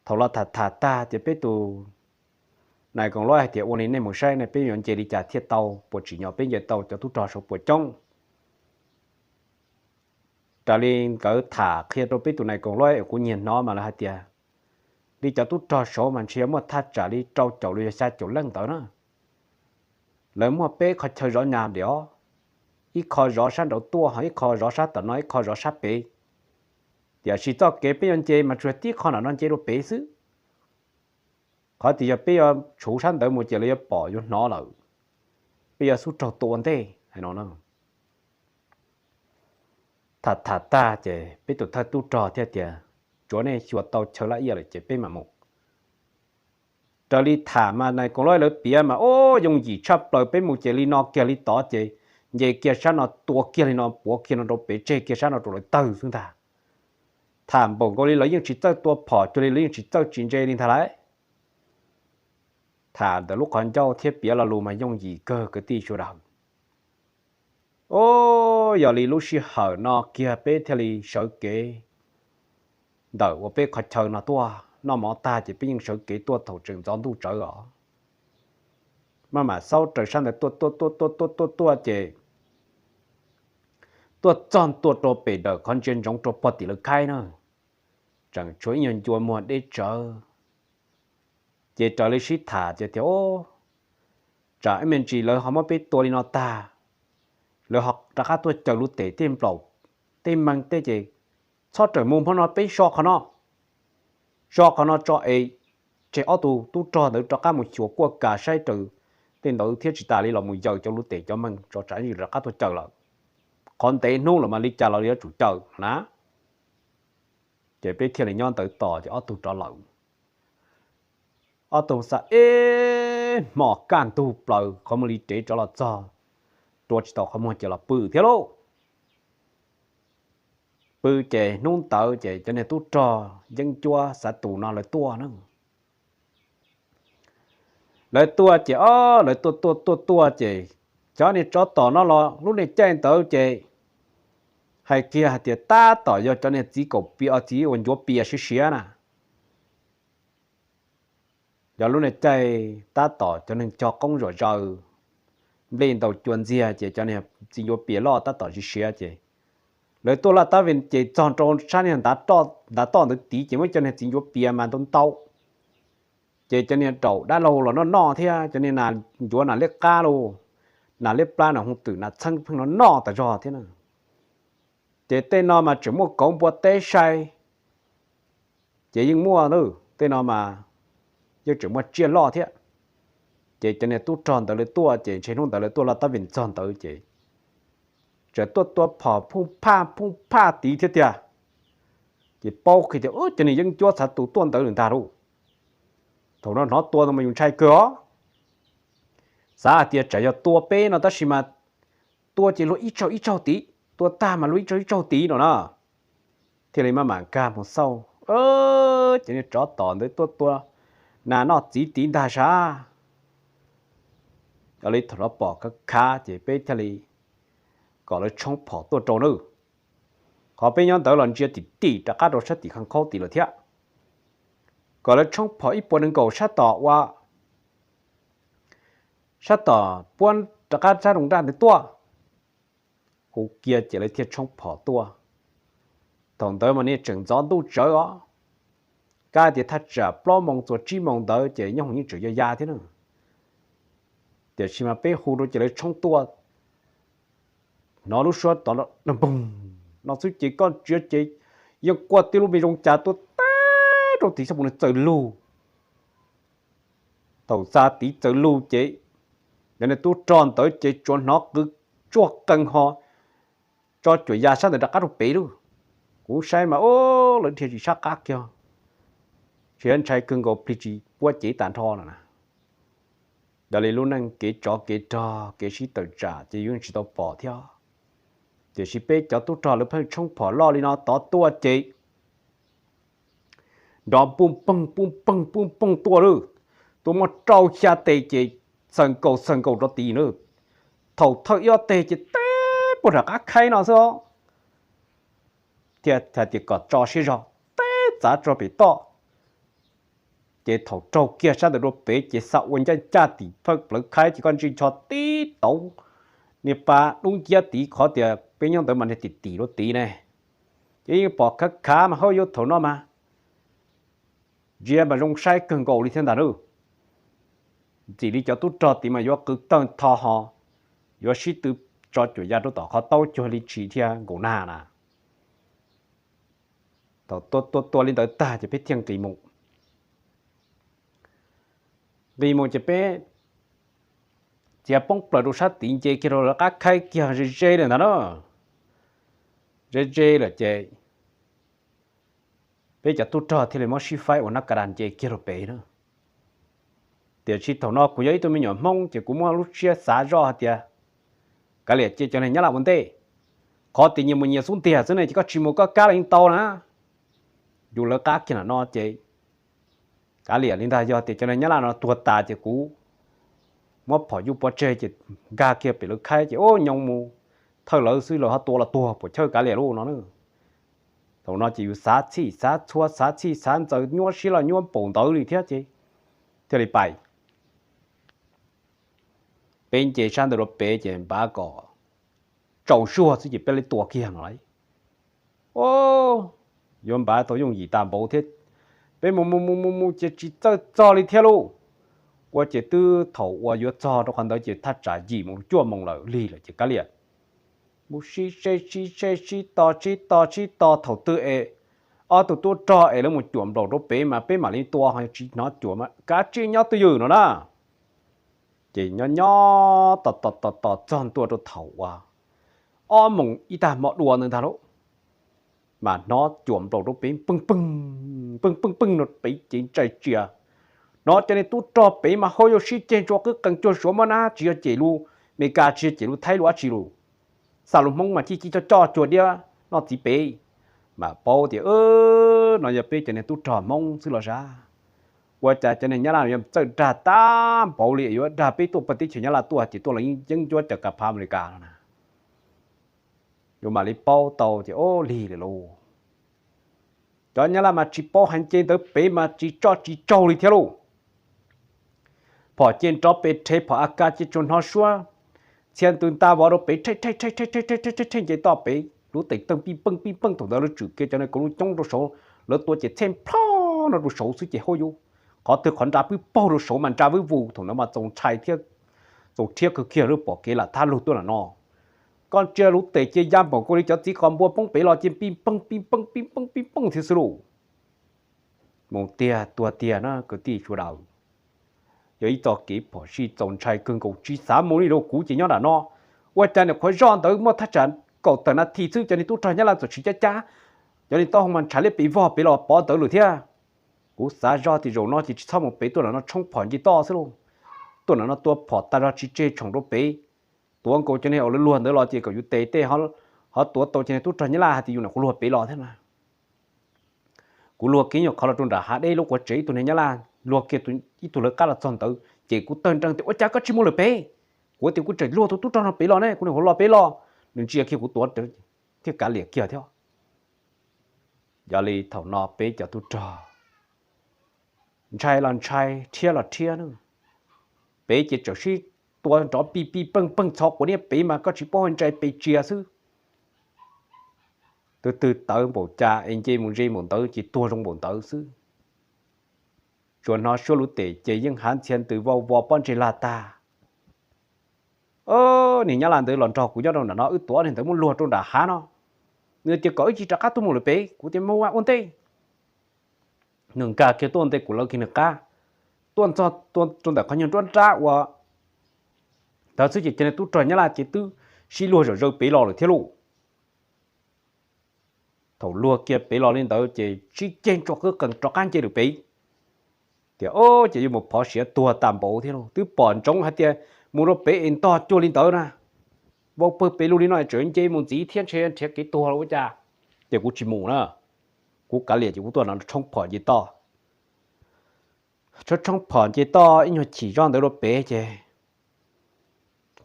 Thaum los tham tham tag tias peb tus nais koom luab hais tias ua li nej mus saib ne peb yuav nce li cas thiaj tau, puas tsim nyog peb nce tau cov tub rog saud puas coob. Raws li nkawd tham qhia rau peb tus nais koom luab uas kuv nyiag hnov mas lawv hais tias li cov tub rog saud mas ntshe yuav muaj thaj tsam li rau caum los yog xya caum leej ntawd na. Lawv muaj peb qhov chaw zov nyas diam, ib qho zov sab nraud tuaj ho ib qho zov sab tom no ib qho zov sab pem. Tiam sis txoj kev peb yuav nce mas tsuas tib qho nram no nce rau pem xwb. Qhov tias yog peb yuav tshuv sab ntawd mus ces lawv yuav pom yuav hnov lawm, peb yuav xub raug tua ua ntej hais no na. Tham tham tag ces peb tus thawj tub rog thiaj tias tsuav nej xyuas tau chaw laj iaj lawm ces peb mam mus. Raws li tham mas nais koom luab lawv piav mas, au, yooj yim tshaj plaws, peb mus ces li no kiag li tod ces nce kiag sab no tua kiag li no puav kiag no rau pem tseg kiag sab no rau lawv tawg xwb ntag. Tham npaum nkaus li lawv yeej tsis txawj tua phom cuag li lawv yeej tsis txawj tsis ntse li ntag lauj. Tham ntawm lub qhov ncauj thiab piav lo lus mas yooj yim kawg kwv tij sawv daws. Au, yog li lub sij hawm no kiag peb thiaj li sawv kev ntawm uas peb qhov chaw no tuaj, noj mov tag ces peb yeej sawv kev tuaj thaum tseem ntxov ntuj tsawv os. Maj mam xaub raws sab ntawd tuaj tuaj tuaj tuaj tuaj tuaj tuaj ces tuaj txog ntua rau pem dawm qhov ntsia ntsoov rau pog tim lawv khaib na, tseem tshuav ib nyuag ncua muag deb tsawv. Ces raws li sib tham ces tias, tsam ib me ntsis lawv ho muab peb tua li no tag, lawv ho rov qab tuaj caws lub teb tej nplaum tej mees tej ces txhob rawm mus hmo no, peb so qhov no, so qhov no tso es tseg ob tug tub rog ntawd rov qab mus xyuas kuaj kas saib raws tej ntawd thiab tsis tas li los mus yaws cov lub teb cov mees tso tsam ib ntsis rov qab tuaj caws lawm. Qhov ntev hnub lawm mas li cas los yuav tsum caws na. Ces peb thiaj li nyob ntawd tos ces ob tug rov lawm. Ob tug xav ib hmo kaj ntug plaws qhov muag li rev rov los txog, rua tsis tau qhov muag ces los pw thiab lauj. Pw ces hnub ntawd ces cov niag tub rog yeeb ncuab xav tus no lawv tuaj na. Lawv tuaj ces ob lawv tuaj tuaj tuaj tuaj ces cov niag tsov tom no los lub niag caij ntawd ces hais kiag hais tias tab tom yog cov niag txiv kaum pias, txiv uas ncuav pias siav siav na. Yog lub niag caij tab tom cov neeg cog qoob zom zaws, nplej ntaus cua ntxiag ces cov niag txiv ncuav pias loj tab tom siav siav ces lawv tuaj laj tab vim ces txog rau sab niag ntav toj ntawd tid ces muaj cov niag txiv ncuav pias mas ntau ntau. Ces cov niag daum dab laug los noj noj thiab cov niag nas ncuav nas liab qab lauj, nas liab plab nas hu twm nas txheeb pheej no noj tas zog thiab na. Ces tej no mas tseem muaj kauv npua teb sai, ces yeej muaj, tej no mas yeej tseem muaj tsiaj loj thiab. Ces cov niag tub rog ntawd lawv tuaj ces ntshe hnub ntawd lawv tuaj laj tab vim txog ntawd ces tseem tuaj tua phom phooj phaj phooj phaj tid thiab tiag. Ces paub kiag tias cov niag yeeb ncuab xav tus tuaj ntawd lawm ntag lauj. Thaum no hnov tua no mas yus ntshai kawg os. Xav hais tias tsam yog tua peb no tab sis mas tua ces luag ib tsaug ib tsaug tid, tua tag mas luag ib tsaug ib tsaug tid no na. Thiaj li maj mam nkag mus xauj, cov niag tsov tom ntawd tuaj tua nas noj txiv tid ntag sav. Yog li thaum no pom khav khav ces peb thiaj li kom lawv tshoob phom tuaj rau nawb. Qhov peb nyob ntawd los ntsia tim tim rov qab rau sab tim khaj khaub tid lawm thiab. Kom lawv tshoob phom ib puas nees nkaum sab tom ua, sab tom puab rov qab sab rooj daj ntawd tuaj. Hu kiag ces lawv thiaj tshoob phom tuaj. Thaum ntawd mas nej tseem ntxov ntuj tsawv os, kab tias thaj tsam plaub moos txuas tsib moos ntawd ces nyob hoom yeej tseem ya ya thiab na. Tiam sis mas peb hu rau ces lawv tshoob tuaj. Hnov lub suab tod npoog no xwb ces koj ntsia ces yeej quaj tib lub me zoo cas tuaj tag rau tid xab pu txawm lug. Thaum xa tid txawm lug ces cov niag tub rog ntawd ces tsuas hnov qw tsuaj qees ho tso cuam ya sab ntawd rov qab rau pem lauj. Kuv saib mas lawv dhia tsis sab qab kiag, tsis ntshai kawg nkaus plig tsis puab cev tas nrho no na. Yog li lub neej kev tsov kev rog kev sib tawm tsam ces yus tsis tau pom thiab. Tiam sis peb cov tub rog lawv pheej tshoob phom loj li no tod tuaj ces nrov pub poog pub poog pub poog tuaj lawm. Tuaj muaj rau xya tes ces xawm nkaus xawm nkaus rau tid lawm. Thaum thawj ib ob teg ces teb puag nram qab khaib no xwb os. Thiaj hais tias kom tso siab zog, teb txav tso pem toj. Ces thaum raug kiag sab ntawd rau pem ces xa ua ncaj ncaj tim phawj plawv khaib ces koj ntsia ncho tib tauv niag pa dub nciab tid, qhov tias peb nyob ntawd mas niag tim tim rau tid ne. Ces yeej pom khav khav mas hauj yuav thaum no mas ntsia mas zoo saib kawg nkaus li thiab ntag nawb. Ntxim li cov tub rog tid mas yuav qw tawg tho ho yuav sib tw tso cuam ya rau tom qhov taub cuag li tshis thiab nkaus nag na. Thaum tua tua tua li ntawd tag ces peb thiaj nqis mus. Nqis mus ces peb txiav poob plaws rau sab tid nce kiag rau lawv qab khaib kiag ze ze lawm ntag na. Ze ze lawm ces peb cov tub rog thiaj li muab sib faib ua nab ka da nce kiag rau pem na. Tiam sis thaum no kuv yog ib tug me nyuam Hmoob ces kuv muaj lub siab xav zoj hais tias kav liam cia cov neeg Nyab Laj ua ntej, qhov tias nyias mus nyias xub ntiag xwb ne ces koj tsis mus koj kab los yeej tau na. Yus lawv qab kiag ntawm no ces kav liam li ntag, yog tias cov neeg Nyab Laj no tuag tas ces kuv muab phom yuj pov tseg ces nkag kiag pem lawv khaib ces ua nyob mus thawj lawv xwb lawv ho tua los tuag puas chawj kav liam lauj no na. Thaum no ces yus xav txhij xav txhua xav txhij xav ntxaws nyuaj siab los nyuaj npaum ntawd li thiab ces thiaj li pais. Peb nce sab ntawd rau pem ces npav kom tsaus zuag xwb ces peb li tua kiag no lauj. Yuav npav tau yooj yim tas npaum thiab. Peb mus mus mus mus mus ces tsis txawj txog li thiab lauj. Ua ces twb thaum uas yuav txog rau qhov ntawd ces thaj tsam yim mus cuaj moos lawm lig lawm ces kav liam mus sib seb sib seb sib tos sib tos sib tos thaum twg es ob tug tub rog es lawv mus cuam nplaum rau pem mas peb mam li tua, ho tsis hnov cuam mas kav tsij nyob twj ywm no na. Ces nyob nyob tos tos tos tos txog ntua rau thaum uas ob moos ib tag hmo dua ntawd ntag lauj, mas hnov cuam nplaum rau pem peej peej peej peej peej no pem ces ntsais tsia. Hnov cov niag tub rog pem mas hauj yuav sib ceg ntsuas qwb qees cuag Suav muab nab tsis yog cem lus Meskas tsis yog cem lus Thaib lus dab tsi lus, xa lus Hmoob mas cij cij coj coj cuag diab noj txiv pem. Mam paub tias no yog peb cov niag tub rog Hmoob xwb los sav. Ua cas cov niag Nyab Laj yuav txawj dag tag npaum li, yuav dag peb tuaj pag teb chaws Nyab Laj tuaj ces tuaj los yeeb ncuab cov kav phav Amelikas no na. Yuav mam li paub tau tias o, lig lawm lauj. Cov Nyab Laj mas tsis paub hais nce ntawd pem mas tsis tso tsis tsaug li thiab lauj. Phom cia nrov pes rhe, phom A K cia tsuas hnov suab txhia ntws nta vov rau pem, rhej rhej rhej rhej rhej rhej nce toj pem, lub tes teej pij peej pij peej. Thaum ntawd lawv tshwm kiag cov niag kauv lub coob rau saud, lawv tua ces txhej nplho no rau saud xwb ces hauj yus, qhov twg qhov nra pwb paug rau saud mas nra vwb vus. Thaum ntawd mas txaus ntshai thiab txaus rhiab kawg kiag, lub pom kev lam thab lug tuaj lam no. Koj ntsia lub tes cia ya npaum nkaus li cov txiv qos npua poob pem los cia pij peej pij peej pij peej pij peej thiab xwb lauj. Mus tiag tuag tiag na kwv tij sawv daws. Yog ib txoj kev phom sij txaus ntshai kawg nkaus, tsis xav mus li lauj. Kuv ces nyob nram no, ua cas nim qhuav zoj ntawd muaj thaj tsam kaum tawm nas this xwb cov niag tub rog Nyab Laj txawm tsis cab cab, cov niag taub hau mas ntshav liab pes vog pem los pov ntawd lawm thiab. Kuv xav zoj tias zaum no ces tsis txhob mus pem, tuaj nram no tshoob phom nce toj xwb lauj. Tuaj nram no tua phom tas zog tsis tseg tshoom rau pem, tuav nkaus cov niag uas lawv luag ntawd los ces kom yus tes tej ho tuav tau cov niag tub rog Nyab Laj hais tias yus nim qhuav luag pem los thiab na. Kuv luag kiag nyuag qhov los rau nram hav deb lub quav tsev, ib tug niag Nyab Laj luag kiag ib tug lawv qab los txog ntawd ces kuv tawg nrees tias ua cas koj tsis mus lawm pem? Kuv tias kuv tseem luag tus tub rog no pem los ne, kuv nim qhuav los pem los. Nws ntsia kiag kuv tuav thiaj kav liam kiag thiab. Yog li thaum no peb cov tub rog ntshai los ntshai, rhiab los rhiab na. Pem ces txawm sib tua nrov pij pij peej peej txhov quav niab pem mas koj tsis paub ntshai pes tsia xwb. Twb twb tawv npaum cas es nce mus ze npaum ntawd ces tuag zoo npaum ntawd xwb. Tsuas hnov suab lub tes ces yeej hav ntxhia ntws vau vos pob ntseg lag tag. Niag Nyab Laj ntawd los nrog kuv nyob rau nram no, wb tuav niag ntawd muab luag rau nram hav no. Nws tias kom wb tsis rov qab tuaj mus lawm pem, kuv tias mus ua ntej. Nws nkag kiag tuaj ntej kuv lawv kiag nws qab, tuaj txog rau ntawm qhov nyuag nruab nrab ua ntawd xwb ces cov niag tub rog Nyab Laj ces twb sib luag zom zaws pem los lawm thiab lauj. Thaum luag kiag pem los li ntawd ces sib ceg ntso qwb qees rov qab nce lawm pem. Tias o, ces yuav mus phov siav tuag tas npaum thiab lauj. Twb pom ntsoov hais tias mus rau pem es ntog cuag li ntawd na, vau pawg pes lug li no es tseem nce mus ntxiv thiab ntshe nrhiav kev tuag los ua cas. Ces kuv tsis mus na, kuv kav liam ces kuv tuaj no tshoob phom nce toj. Tshoob tshoob phom nce toj ib nyuag chim zoj ntawd rau pem ces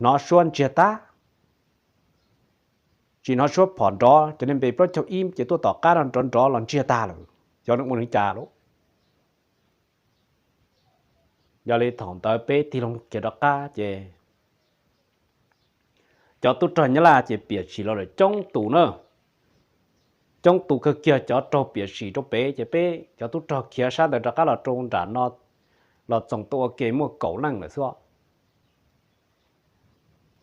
hnov suab ntsiag tag, tsis hnov suab phom nrov, cov niag npe plaub caug ib ces tuaj tom qab no nrov nrov los ntsiag tag lawm, xyov nws ua li cas lauj. Yog li thaum ntawd peb tig loo khiav rov qab ces cov tub rog Nyab Laj ces piam sim los lawm coob tus na, coob tus kawg kiag cov raug piam sim rau pem ces peb cov tub rog khiav sab ntawd rov qab los rau nram no, los txoos tau ua ke muaj kaum leej lawm xwb.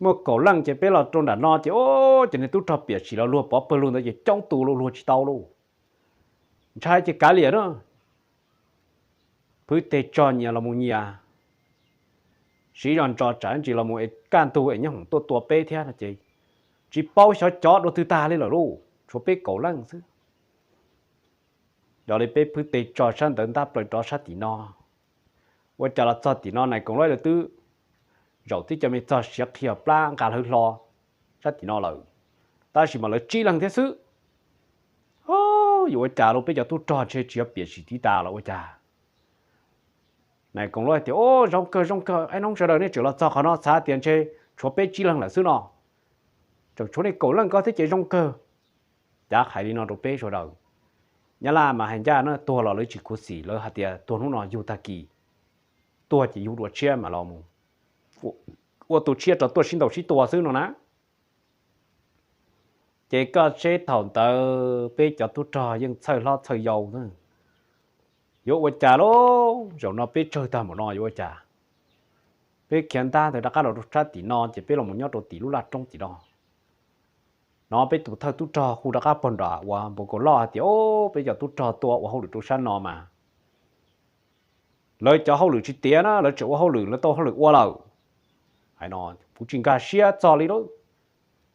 Muaj kaum leej ces peb los rau nram no ces o, ces niag tub rog piam sim los luag pov pawg lug ntawd ces coob tus los luag tsis tau lauj. Ntshai ces kav liam na, phwb teg tso nyias los mus nyias, siv zog ntso tsam ntsis los mus es kaj ntug es nyob hoom tuaj tua peb thiab no ces tsis paub xyov cov dua twg tag li lawm lauj, tshuav peb kaum leej xwb. Yog li peb phwb teg tso sab ntawd ntab plaws rov sab tim no. Ua cas los txog tim no nais koom laib lawv twb zaum tib co me txog siav qhi plab nqa hlawv hlo sab tim no lawm, tab sis mas lawv tsib leeg thiab xwb. Yuav ua cas lauj, peb cov tub rog ntshe tsis yog piam sim tiv tas los ua cas. Nais koom laib tias o, zoo kawg zoo kawg, ib hnub sawv daws nej tseem los txog qhov no xav tias ntshe tshuav peb tsib leeg lawm xwb no, tseem tshuav nej kaum leej ko thiab ces zoo kawg. Cav hais li no rau peb sawv daws. Nyab Laj mas hais ncaj na, tuag los lawv tsis khuv xim, lawv hais tias tuag hnub no yug tag kis, tuag ces yug dua tshiab mam los mus, ua tus tshiab rov tuaj sib ntaus sib tua xwb no na. Ces koj seb thaum ntawd peb cov tub rog yeej txhawj hlob txhawj yau, yuav ua cas lauj, zaum no peb tsawg tag npaum no yuav ua cas. Peb khiav ntab ntawd rov qab los rau sab tim no ces peb los mus nyob rau tim lub laj roob tim no. No peb tus thawj tub rog hu rov qab pog nram uas npau kaus loj hais tias o, peb cov tub rog tuaj ua hauj lwm rau sab no mas lawv cov hauj lwm tsis tiav na, lawv tseem ua hauj lwm, lawv tau hauj lwm ua lawm. Hais no kuv tsis nkag siab txog li lauj.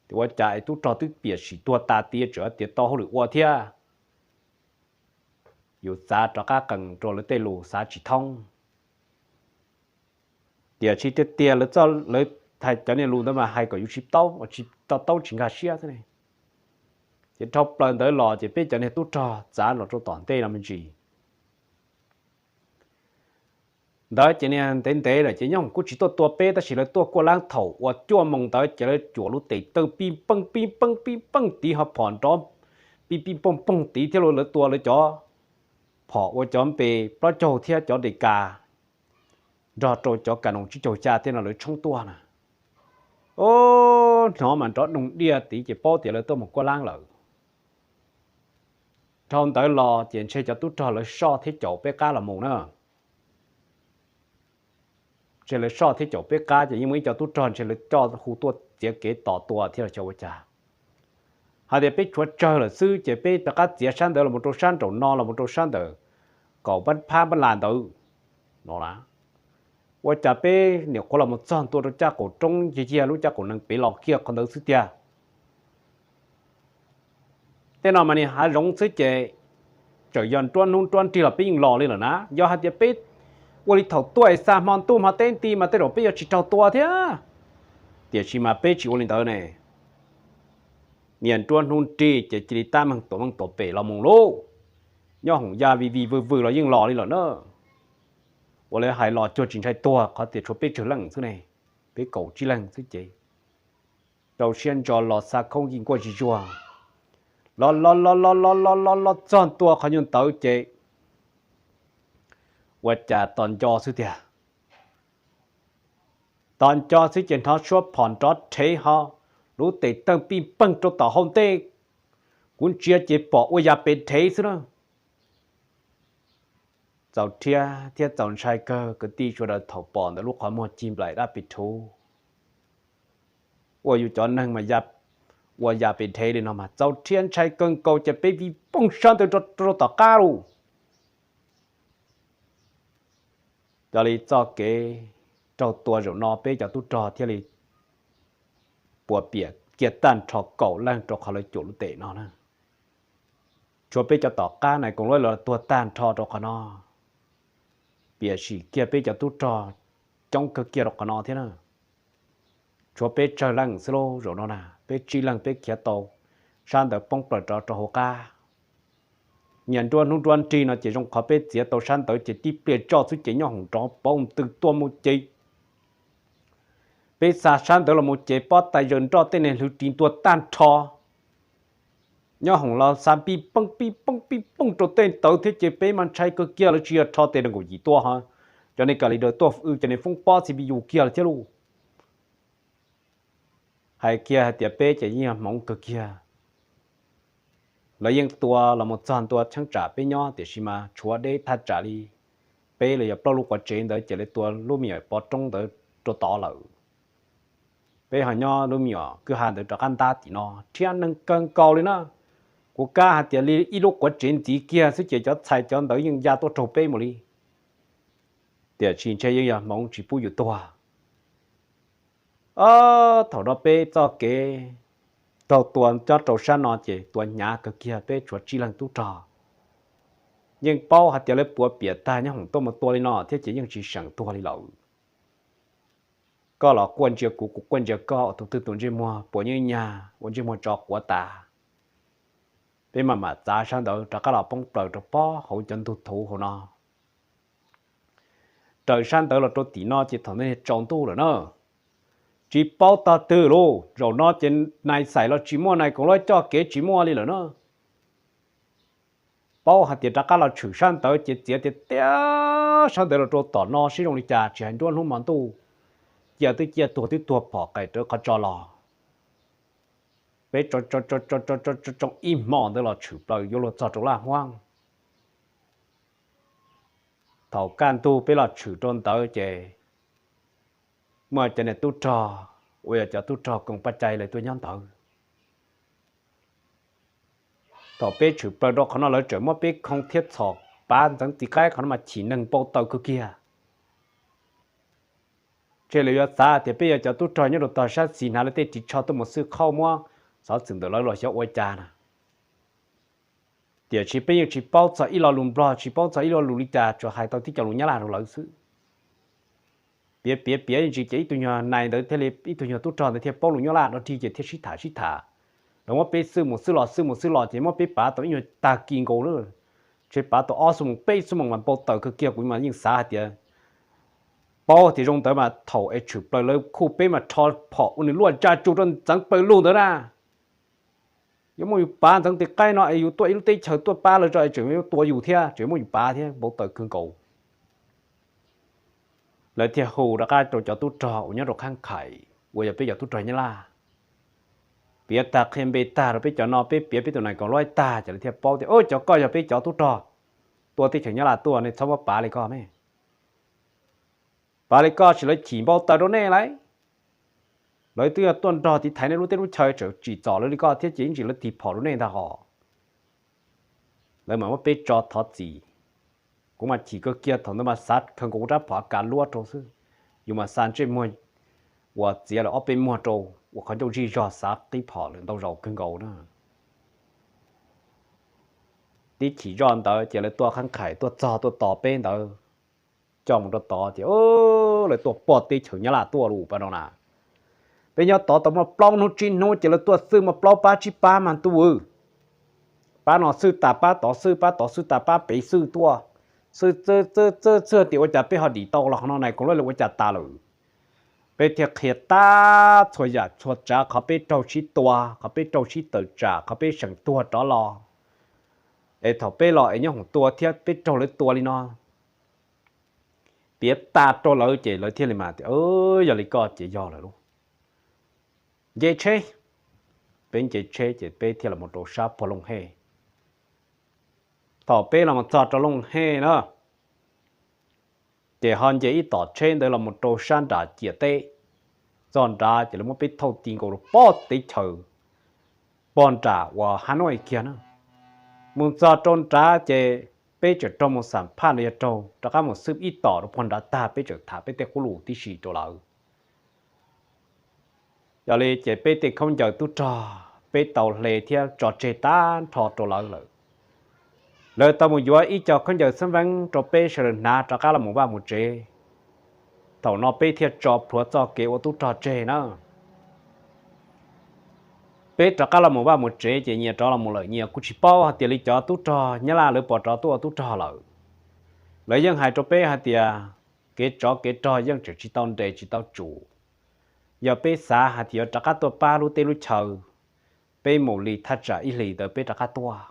Tias ua cas es tub rog twb piam sim tuag tas tiav tseem tias tau hauj lwm ua thiab. Yus xav rov qab qees rau lawv tej lus xav tsis thoob. Tiam sis tiag tiag lawv txoj lawv hais cov niag lus ntawd mas hais kom yus tsis taub, tsis to taub tsis nkag siab xwb ne. Ces dhau plaws ntawd los ces peb cov niag tub rog txav los rau tom ntej no me ntsis. Ntawd ces niag ntev ntev lawm ces nyob hoom kuj tsis tuaj tua peb, tab sis lawv tuaj kuaj laab thaum ua cuaj moos ntawd ces lawv cuam lub tes tawj pij peej pij peej pij peej tiv ho phom nrov pij pij pooj pooj tiv thiab lawv tua lawv cov phom ua cov npe plaub caug thiab cov de kas nrog rau cov kas noos tsib caug xya thiab no lawv tshoob tuaj na. Hnov mas nrov doog diaj tid ces paub tias lawv tuaj mus kuaj laab lawm. Dhau ntawd los ces ntshe cov tub rog lawv soj thiab caum peb qab los mus na. Ntshe lawv soj thiab caum peb qab ces yeej muaj ib co tub rog ntshe lawv coj hu tuaj txiav kev tos tua thiab los xyov ua cas. Hais tias peb tshuav tsawg lawm xwb ces peb rov qab txiav sab ntawd los mus rau sab nraum no los mus rau sab ntawm kaum phab npab las ntawd no na. Ua cas peb niam qhuav los mus txog ntua rau caj qaum roob yag yag lub caj qaum nees pem los kiag qhov ntawd xwb tiag. Tej no mas niag hav zoov xwb ces txawm yog nruab hnub nruab nrig los peb yeej los li lawm na. Yog hais tias peb ua li thaum tuaj es xa hmo ntuj hmo teb nti mas tej zaum peb yuav tsis raug tua thiab. Tiam sis mas peb tsis ua li ntawd ne. Niag nruab hnub nrig ces cia li tab meeg tuam meej tuam pem los mus lauj. Nyob hoom ya vij vij vwj vwj los yeej los li lawm na. Ua li hais los cuag tsis ntshai tuag qhov tias tshuav peb tsawg leej xwb ne, peb kaum tsib leeg xwb ces rau siab ntso los xa khoob yij nkuaj zig zuag los los los los los los los los txog ntua qhov nyuag ntawd ces ua cas tos nco xwb tiag. Tos nco xwb ces hnov suab phom nrov rhev ho lub tes tawj pij peeg rau tom hauv ntej. Kuv ntsia ces pom ua yam pes rhev xwb na. Txaus rhiab thiab txaus ntshai kawg kwv tij sawv daws thaum pom ntawm lub qhov muag cig nplaim dab pes rhuv. Ua yus cov neeg mas ua yam pes rhev li no mas txaus rhiab ntshai kawg nkaus ces peb vij pooj sab ntawd rau tom qab lauj. Yog li txoj kev raug tua zaum no peb cov tub rog thiaj li puas piam kiag tag nrho kaum leej rau qhov lawv cuam lub tes no na. Tshuav peb cov tom qab nais koom luab los tuag tag nrho rau qhov no. Piam sim kiag peb cov tub rog coob kawg kiag rau qhov no thiab na. Tshuav peb tsawg leej xwb lauj zaum no na, peb tsib leeg peb khiav tau sab ntawd poob plaws rov rau hauv qab. Niaj nruab hnub nruab nrig no ces zoo qhov peb txiav tau sab ntawd ces tib pliag tso xwb ces nyob hoom nrov pauv ntws tuaj mus ces peb xa sab ntawd los mus ces pob tais zaws nroj tej niag hlwv ris ntua tag nrho. Nyob hoom los xa pij pooj pij pooj pij pooj rau tej ntawd thiab ces peb mas ntshai kawg kiag lawv tsis yog rho tes nees nkaum yim tua ho cov niag ka li daws tuaj w cov niag foob pob txi pi yus kiag lawm thiab lauj. Hais kiag hais tias peb ces yeej yog hmoov kawg kiag. Lawv yeej tua los mus txog ntua cheeb tsam peb nyob tiam sis mas tshuav deb thaj tsam li peb los yog plaub lub quav tsev ntawd ces lawv tua lub me nyuam pov roob ntawd rau tod lawm. Peb ho nyob lub me nyuam kwj ha ntawd rov qab ntab tim no rhiab neeg kawg nkaus li na. Kuv kam hais tias li ib lub quav tsev ntxiv kiag xwb ces cov txhais cov ntawd yeej ya tuaj raug peb mus li. Tiam sis ntshe yeej yog hmoov tsis pub yus tuag. Thaum no peb txoj kev raug tua nyob rau sab no ces tua hnyav kawg kiag peb tshuav tsib leeg tub rog. Yeej paub hais tias lawv puav piam tag nyob hoom tuaj mus tua li no thiab ces yeej tsis seem tuag li lawm. Koj los quaj ntsia kuv, kuv quaj ntsia koj, tus twg tus ntsej muag puas nyab nyag ua ntsej muag tso quav tas. Peb maj mam txav sab ntawd rov qab los poob plaws rau pob hauv cov ntug thuv hauv no. Raws sab ntawd los rau tim no ces thaum ntawd tsaus ntuj lawm na. Tsis paub tog twg lauj, zaum no ces nais xais los tsis muaj, nais koom luab coj kev tsis muaj li lawm na. Paub hais tias rov qab los tshwm sab ntawd ces txiav tiag tiag sab ntawd los rau tom no seb zoo li cas, tsis hais nruab hnub hmo ntuj, cia twb cia tuag twb tuag phom qais rawv qhov tso los. Peb tsoo ib hmo ntawd los tshwm plaws yuav luag txog rau Laj Huab. Thaum kaj ntug peb los tshwm rau ntawd ces muaj cov niag tub rog uas yog cov tub rog koom paj cai lawv tuaj nyob ntawd. Thaum peb tshwm plaws rau qhov no lawv tseem muab peb khoo thiab txhom pav ntxeev txiv qaib qhov no mas chim neeg npau taws kawg kiag. Ntshe lawv yuav xav tias peb yog cov tub rog nyob rau tog sab xis hnav lawv tej ris tsho tuaj mus xwb qhauj muab xov xwm ntawm lawv los xyov ua cas na. Tiam sis peb yeej tsis paub txog ib lo lus Nplog, tsis paub txog ib lo lus li cas, tsuas hais tau tib co lus Nyab Laj rau lawv xwb. Piav piav piav ntsis ces ib tug nyuag nais ntawd thiaj li, ib tug nyuag tub rog ntawd thiaj paub lus Nyab Laj dog dig ces thiaj sib tham sib tham. Lawv muab peb xwb mus xwb los xwb mus xwb los ces muab peb pav tau ib nyuag tag kis nkaus lawm. Tseem pav tau ob xuab moos peb xuab moos mas npau taws kawg kiag. Kuv mas yeej xav hais tias, paub tias zoo ntawd mas thaum es tshwm plaws lawv khuj peb mas rho phom ua nws luaj ntsa tsuj rau ntxeev plaws lug ntawd na. Yuav muab yus pav ntxeev tis qaib no es yus tuaj ib lub teb chaws tuaj pab lawv tso es tseem yuav tua yus thiab, tseem muab yus pav thiab, npau taws kawg nkaus. Lawv thiaj hu rov qab rau cov tub rog uas nyob rau Khab Khais uas yog peb cov tub rog Nyab Laj, piav tag qhia npe tag rau peb cov no, peb piav peb tus nais koom luaib tag ces lawv thiaj paub tias, o, cov koj yog peb cov tub rog tuaj teb chaws Nyab Laj tuaj, nej txhob muab pav li koj me. Pav li koj sis lawv chim npau taws rau nej lauj. Lawv twb yog tuaj nrog tiv thaiv nej lub teb lub chaw, tseem tsim txom lawv li koj thiab ces ib ntsis lawv tig phom rau nej ntag hos. Lawv mam muab peb tso thov txim. Kuv mas chim kawg kiag, thaum ntawd mas xav khaws nkaus kuv rab phom A K luab rau xwb. Yus mas xa ntsej muag uas txiav lawm ob peb muag rau ua qhov ncauj zij zog xav qib phom lawm ntau zaus kawg nkaus na. Tib chim zoj ntawd ces lawv tuaj Khab Khais tuaj txog tuaj tos peb ntawd, coj mus rau tod ces lawv tuaj pog teb chaws Nyab Laj tuaj lawm pab no na. Peb nyob tod tau muaj plaub hnub tsib hnub ces lawv tuaj xwb, muaj plaub pab tsib pab mas ntuj. Pab no xwb tas pab tod xwb, pab tod xwb tas pab pem xwb tuaj. Xwb txwb txwb txwb txwb tias ua cas peb ho dim tau los qhov no, nais koom luaib lawv ua cas tas lawm. Peb thiaj qhia tab txhua yam txhua tsav, qhov peb raug sib tua, qhov peb raug sib tawm tsam, qhov peb seem tuag rov los, es thaum peb los es nyob hoom tua thiab peb raug lawv tua li no. Piav tas rau lawv ces lawv thiaj li mas tias, yog li koj ces yog lawm lauj. Nce tsheb. Peb nce tsheb ces peb thiaj los rau sab puag Looj Hej. Thaum peb los txog rau Looj Hej na, ces ho nce ib tom tsheb ntawd los mus rau sab nram ciam teb. Txog nrad ces lawv muab peb thauj ti nkaus rau pog teb chaws pog nram uas Hav Nuj kiag na. Mus txog rau nrad ces peb tseem raug mus xam phaj los yog raug rov qab mus xwb ib tom rau pog nrad tag, peb tseem tham peb tej qub lus tib si rau lawv. Yog li ces peb tej khaub ncaws tub rog peb tau hle thiab tso tseg tag nrho rau lawv lawm. Lawv tau mus yuav ib co khaub ncaws xeeb veeb rau peb sawv daws hnav rov qab los mus vaj mus tsev. Thaum no peb thiaj tso plhuav txoj kev ua tub rog tseg na. Peb rov qab los mus vaj mus tsev ces nyias rov los mus lawm, nyias kuj tsis paub hais tias li cov tub rog Nyab Laj lawv puas rov tuaj ua tub rog lawm. Lawv yeej hais rau peb hais tias kev tsov kev rog yeej tseem tsis tau nres tsis tau tsum. Yog peb xav hais tias yuav rov qab tuaj pab lub teb lub chaw, peb mus li thaj tsam ib hlis ntawd peb rov qab tuaj.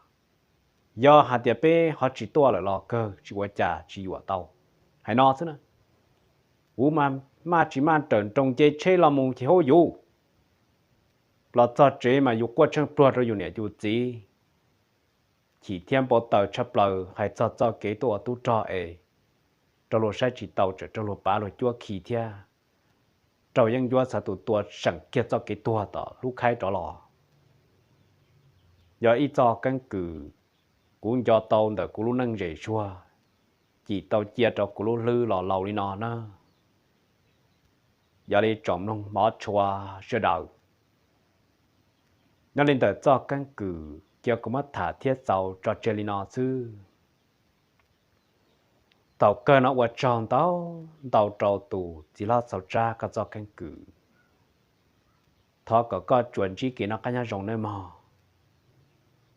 Yog hais tias peb ho tsis tuaj lawm los kawg tsis ua cas tsis yuam tau. Hais no xwb na. Kuv mas maj tsis maj raws nroos nce tsheb los mus ces hauj yus los txog tsev mas yus quaj tsheej pluag rau yus niam yus txiv. Chim thiab npau taws tshaj plaws hais txog txoj kev tuaj ua tub rog es raug luag saib tsis tau, tseem raug luag pav luag cuab khi thiab. Raug yeeb ncuab xav tus tua seem kiag txoj kev tuag tom lub khaib rov los. Yog ib txoj keeb kwm kuv nco tau ntawm kuv lub neej zem zuag, cim tau cia rau kuv lub hlwb los laus li no na. Yog li tsoom mloog hmov tshua sawv daws, nyob li ntawm txoj keeb kwm cia kuv muab tham thiab xaus tso tseg li no xwb. Thaum kawg no ua tsaug ntau ntau rau tus txiv hlob Xauv Tsab koj txoj keeb kwm. Thov kom koj tsuas ntsib kev noj qab nyob zoo nawb mog.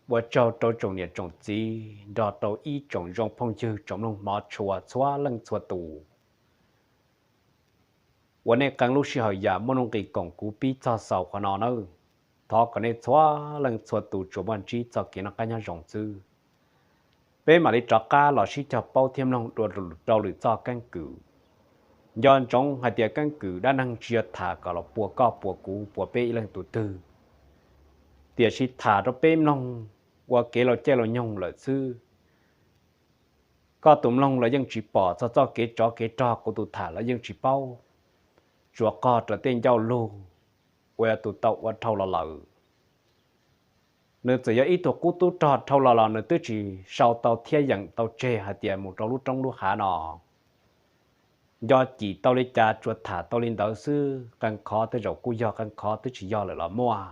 Ua tsaug rau tsoom niam tsoom txiv nrog rau ib tsoom zoo phooj ywg tsoom mloog hmov tshua txhua leej txhua tus uas nej qee lub sij hawm yam muaj nuj nqis koom kuv pib txog xaus qhov no nawb. Thov kom nej txhua leej txhua tus tsuas muaj ntsib txoj kev noj qab nyob zoo xwb. Peb mam li rov qab los sib cog paub thiab mloog dua rau lwm txoj keeb kwm. Nco ntsoov hais tias keeb kwm dab neeg tsis yog tham kom los puas koj puas kuv puas peb ib leej tus twg, tiam sis tham rau peb mloog ua kev laus caij laus nyoog lawm xwb. Koj tus mloog los yeej tsis pom txog txoj kev tsov kev rog, kuv tus tham los yeej tsis paub, tsuas qog rau tej ncauj lug uas yog tus tau ua dhau los lawm. Nws txawm yog ib tug qub tub rog dhau los los nws twb tsis sau tau thiab yeem tau tseg hais tias mus rau lub roob lub hav no. Nco cim tau li cas tsuas tham tau li ntawd xwb, qee qhov tej zaum kuj yog, qee qhov twb tsis yog lawm los muaj.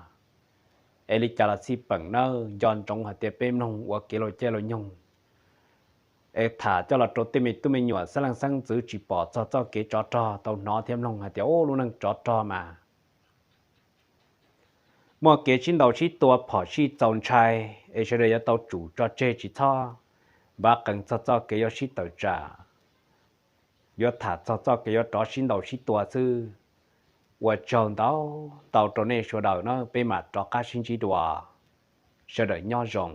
Es li cas los xij peem nawb, nco ntsoov hais tias peb mloog ua kev laus caij laus nyoog, es tham coj los rau tej me tub me nyuam xeeb leej xeeb ntxwv tsis pom txog txoj kev tsov rog tau hnov thiab mloog hais tias, u, lub neej tsov rog mas muaj kev sib ntaus sib tua phom sij txaus ntshai, es sawv daws yuav tau tsum tso tseg tsis txhob npaj qees txog txoj kev yuav sib tawm tsam, yuav tham txog txoj kev yuav rov sib ntaus sib tua xwb. Ua tsaug ntau ntau rau nej sawv daws na, peb mam rov qab sib ntsib dua. Sawv daws nyob zoo.